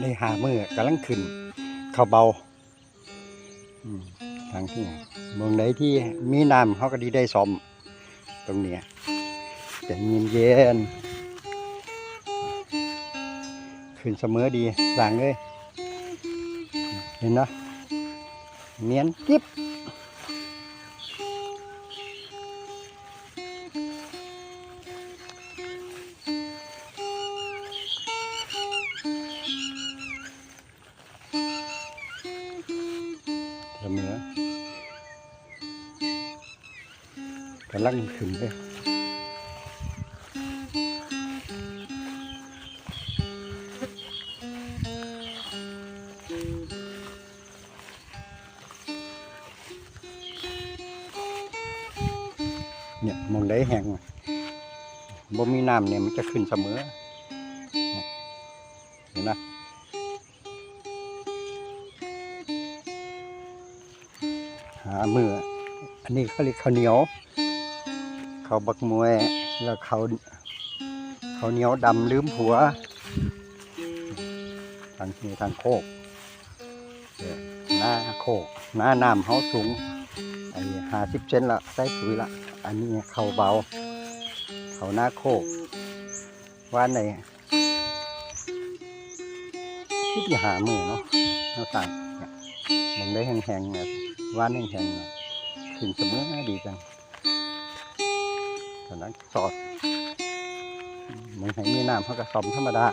ໄດ້ຫ້າມື້ກຳລັງຂຶ້ນເຂົ້າເບົາ. ອືມ ທາງທີ່ ໝ່ອງໃດທີ່ມີນ້ຳ ເຮົາກໍຊິໄດ້ສ້ອມ ຕົງນີ້ໃຈເຢັນໆ ຂຶ້ນສະເໝີດີ ສ້າງເອີຍ. ເຫັນເນາະ ນຽນກິບ. ສະເໝີ ກຳລັງຂຶ້ນເດ້. ເນຍ ໝ່ອງໃດແຫ້ງ ບໍ່ມີນ້ຳນີ້ ມັນຈະຂຶ້ນສະເໝີ ເຫັນນະ. ຫາມື້ ອັນນີ້ເຂົາເອີ້ນເຂົ້າໜຽວ ເຂົ້າບັກໝວຍ ແລ້ວເຂົ້າ ເຂົ້າໜຽວດຳລືມຜົວ. ທາງນີ້ທາງໂຄກ ເອີ ນາໂຄກ ນານ້ຳເຮົາສູງ ອັນນີ້ຫ້າສິບເຊັນລະ ໃສ່ປຸຍລະ. ອັນນີ້ເຂົ້າເບົາ ເຂົ້ານາໂຄກ ຫວ່ານໄດ້ ຄືຊິຫ້າມື້ເນາະ ເຮົາສ້າງ ໝ່ອງໃດແຫ້ງໆ ຫວ່ານແຫ້ງໆ ຂຶ້ນສະເໝີດີຈັງ. ກຳລັງສອດ ໝ່ອງໃດມີນ້ຳ ເຮົາກໍສ້ອມທຳມະດາ.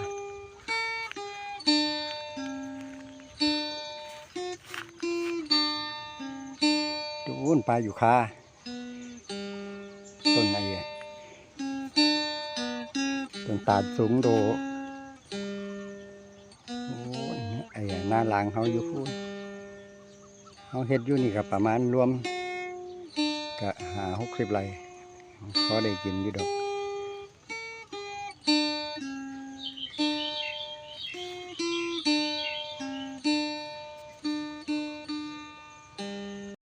ໂອ້ນ ປ່າຢູຄາ ຕົ້ນໄອ້ ຕົ້ນຕານສູງໂດ. ໂອ້ຍ ໄອ້ນາຫຼາງເຮົາຢູ່ພຸ້ນ ເຮົາເຮັດຢູ່ນີ້ກໍປະມານລວມກໍຫ້າຫົກສິບໄຮ່ ພໍໄດ້ກິນຢູ່ດອກ.